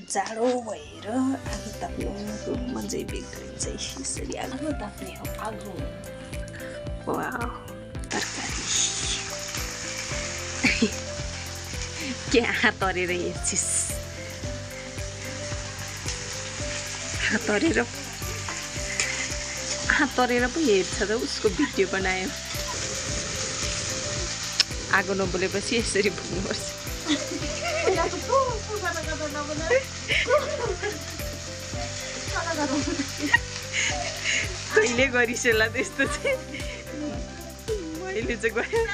जाडो भएर आगो ताप्नुको मजै बिग्रिन्छ यसरी आगो ताप्ने हो आगो वाउ तरकारी के आँखा तरेर हेर्छिस् आँखा तरेर पो हेर्छ त उसको भिडियो बनायो आगो नबोलेपछि यसरी भुक्नुपर्छ कहिले गरिस् होला त्यस्तो चाहिँ मैले चाहिँ गएँ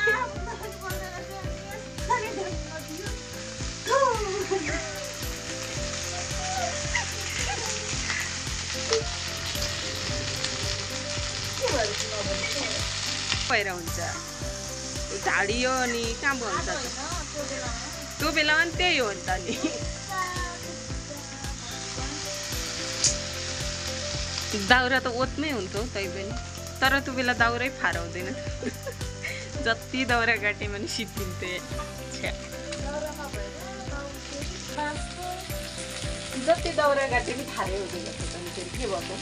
भएर हुन्छ ढाडियो अनि कहाँ हुन्छ त्यो बेलामा पनि त्यही हो नि त नि दाउरा त ओतमै हुन्थ्यो तै पनि तर त्यो बेला दाउरै फार हुँदैन जति दाउरा काटे पनि सिद्धिन्थ्यो जति दाउरा काटे पनि फारै हुँदैन फेरि के भएको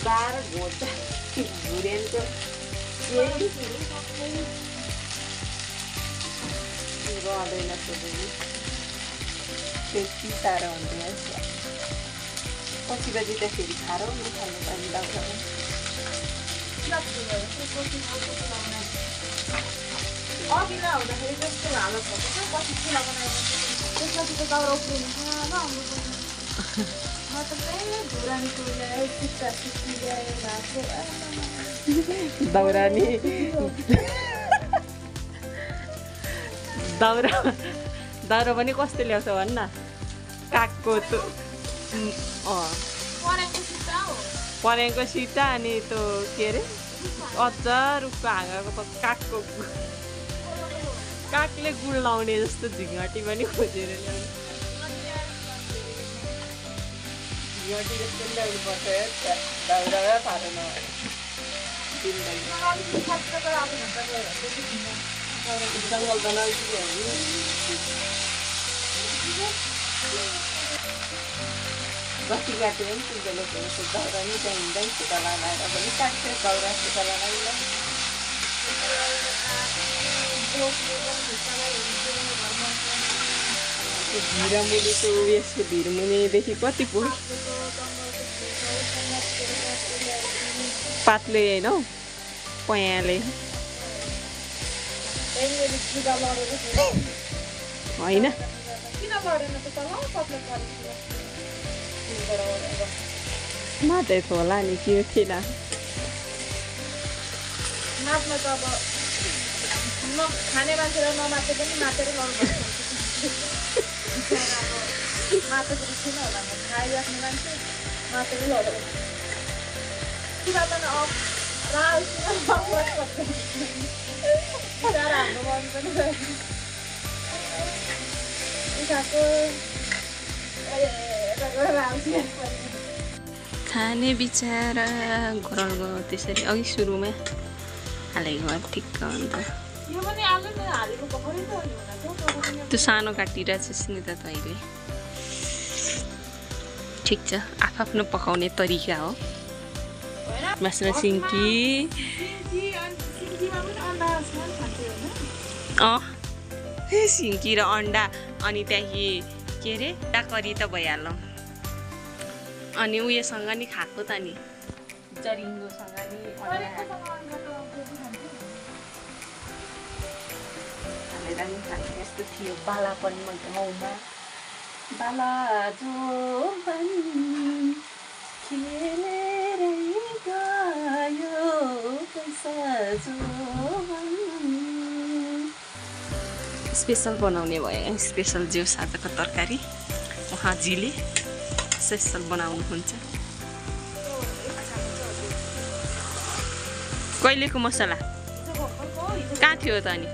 बाह्र घोटा घुरेनको रहँदैन त्यति साह्रो हुँदैन पछि बजी त फेरि खारो नखानु पर्ने दाउरा अघिल्ला हुँदाखेरि जस्तो हालत भएको छ पछि चुला बनाएपछि त्यसपछि त दाउरा उफ्रिनु दाउरा पनि कस्तो ल्याउँछ भन्न कागको परेको सिटा अनि त्यो के अरे अझ रुखको हाँगाको कागको कागले गुड लाउने जस्तो झिङ्गटी पनि खोजेर ल्याउने झिङ्गटी जस्तो ल्याउनु पर्छ दाउरा फारो जङ्गल बनाउँछु बत्ती काट्यो भने पुग्दैन दाउरा नि त्यहाँ हिँड्दैन सुता लगाएर पनि काट्छ दाउरा सुता लगाएर भिरमुनिको यसको भिरमुनिदेखि कति पो पातले होइन हौ पयाले होइन मात्रै होला नि के थिएन मात्न त अब खाने मान्छेलाई नमाते पनि मातेर लाउनुपर्छ मातेको थिएन होला खाइराख्ने मान्छे मातेर लाउँदैन हाम्रो मन पनि खाने बिचरा घरको त्यसरी अघि सुरुमा हालेको भए ठिक्क अन्त त्यो सानो काटिरहेछस् नि त तैँले ठिक छ आफ्नो पकाउने तरिका हो मासु सिन्की सिन्की र अन्डा अनि त्यहाँदेखि के अरे करी त भइहाल्यो अनि उयोसँग नि खाएको त नि जरिङ्गोसँग नि हालेर नि खाने यस्तो थियो बालापनमा गाउँमा बाला जो खेलेरै गयो पैसा जो स्पेसल बनाउने भयो स्पेसल जिउ साजाको तरकारी उहाँजीले स्पेसल बनाउनुहुन्छ कहिलेको मसला कहाँ थियो त अनि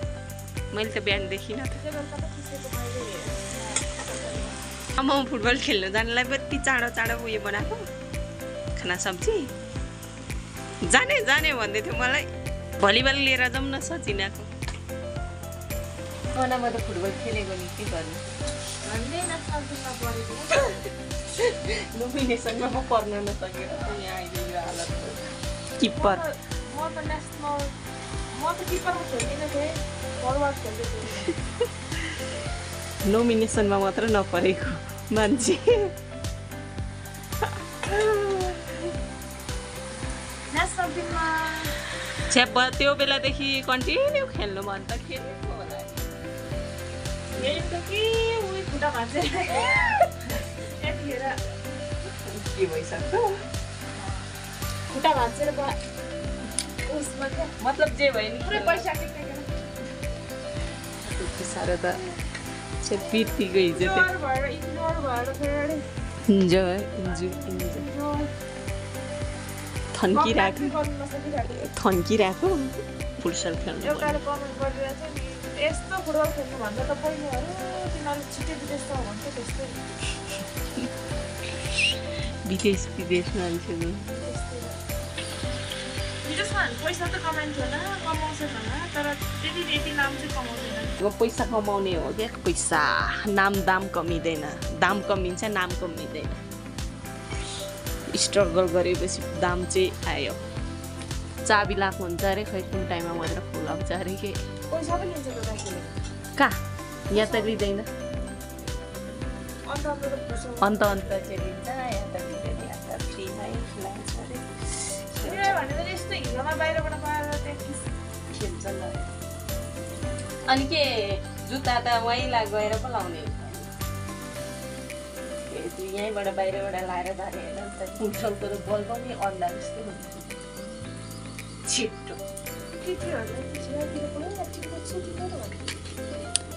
मैले त बिहान देखिनँ त म फुटबल खेल्नु जानलाई यति चाँडो चाँडो उयो बनाएको खाना सब्जी जाने जाने भन्दै थियो मलाई भलिबल लिएर जाउँ न सचिनाको जमानामा त फुटबल खेलेको नि के गर्नु हामीले नेसनल टिममा पढेको नोमिनेसनमा म पर्न नसकेर यहाँ अहिले यो हालत किपर म त नेसनल म त किपरमा खेल्दिनँ थिएँ फरवार्ड खेल्दै थिएँ नोमिनेसनमा मात्र नपरेको मान्छे नेसनल टिममा छ्याप त्यो बेलादेखि कन्टिन्यू खेल्नु मन त खेलेको होला हेर्नु त के उयो खुट्टा भाँचेर यतिखेर के भइसक्छ खुट्टा भाँचेर उसमा क्या मतलब जे भयो नि पुरै पैसा टिक्दैन त्यति साह्रो त बित्तिको हिजो इग्नोर भएर फेरि इन्जोय थन्किरहेको फुटबल खेल्नु एउटाले कमेन्ट गरिरहेको थियो नि यस्तो फुटबल खेल्नुभन्दा त पहिलेहरू तिनीहरू छिटै विदेश छ भन्छ त्यस्तै विदेश मान्छेहरू विदेशमा पैसा त कमाउँदैन तर त्यति नाम चाहिँ कमाउँदैन पैसा कमाउने हो क्या पैसा दाम कमिँदैन दाम कमिन्छ नाम कमिँदैन स्ट्रगल गरेपछि दाम चाहिँ आयो चाबी लाएको हुन्छ अरे खै कुन टाइममा मात्र खोलाउँछ अरे के पैसा पनि लिन्छ त दाइले कहाँ यहाँ त लिँदैन अन्त अन्त चाहिँ लिन्छ यहाँ त लिँदैन यहाँ त फ्रीमै खिलाउँछ अरे भने त यस्तो हिलोमा बाहिरबाट पाएर खेल्छ ल अनि के जुत्ता त वहीँ गएर पो लाउने यहीँबाट बाहिरबाट लाएर जाने होइन नि त फुटबलको त बल पनि अन्डा जस्तो हुन्छ छिट्टो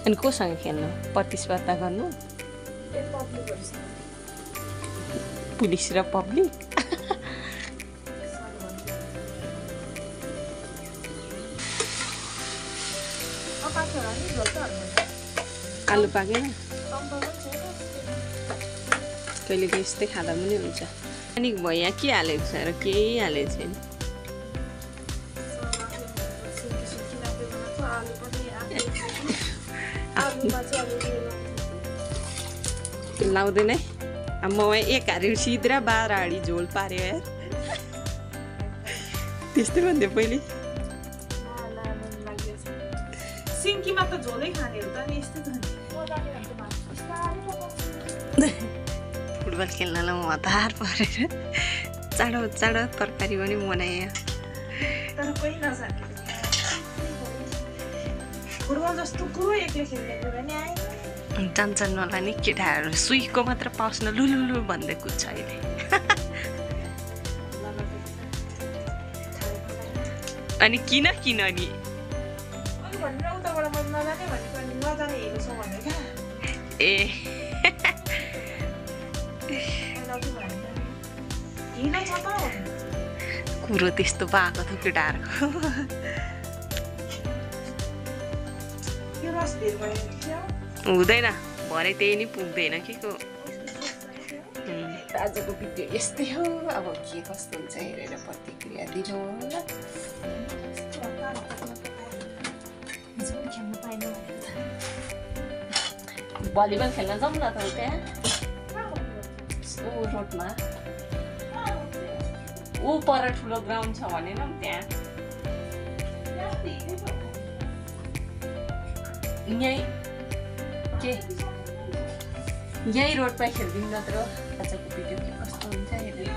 अनि कोसँग खेल्नु प्रतिस्पर्धा गर्नु पुलिस र पब्लिक आलु पाकेन कहिले यस्तै खाँदा पनि हुन्छ अनि यहाँ के हालेको छ र केही हालेको छैन लाउँदैन है म एक हारी सिध र 12 हाडी झोल पार्यो यार त्यस्तै भन्थ्यो पहिले सिन्कीमा त झोलै खाने हो त नि यस्तै फुटबल खेल्नलाई म हतार परेर चाँडो तरकारी पनि बनाएँ तर कोही नसके फुटबल जस्तो को एक्लै खेल्ने कुरा नि आएन जान्छन् होला नि केटाहरू सुईको मात्र पाउँछ न लुलुलु भन्दै कुद्छ अहिले अनि किन नि ए कुरो त्यस्तो भएको थियो केटाहरूको हुँदैन भरे त्यही नि पुग्दैन के को आजको भिडियो यस्तै हो अब के कस्तो हुन्छ हेरेर प्रतिक्रिया दिनु होला भलिबल खेल्न जाउँ न त त्यहाँ ऊ रोडमा ऊ पर ठुलो ग्राउन्ड छ भनेन त्यहाँ यही रोडमा खेलिदिउँ नत्र आजको भिडियो के कस्तो हुन्छ हेरेर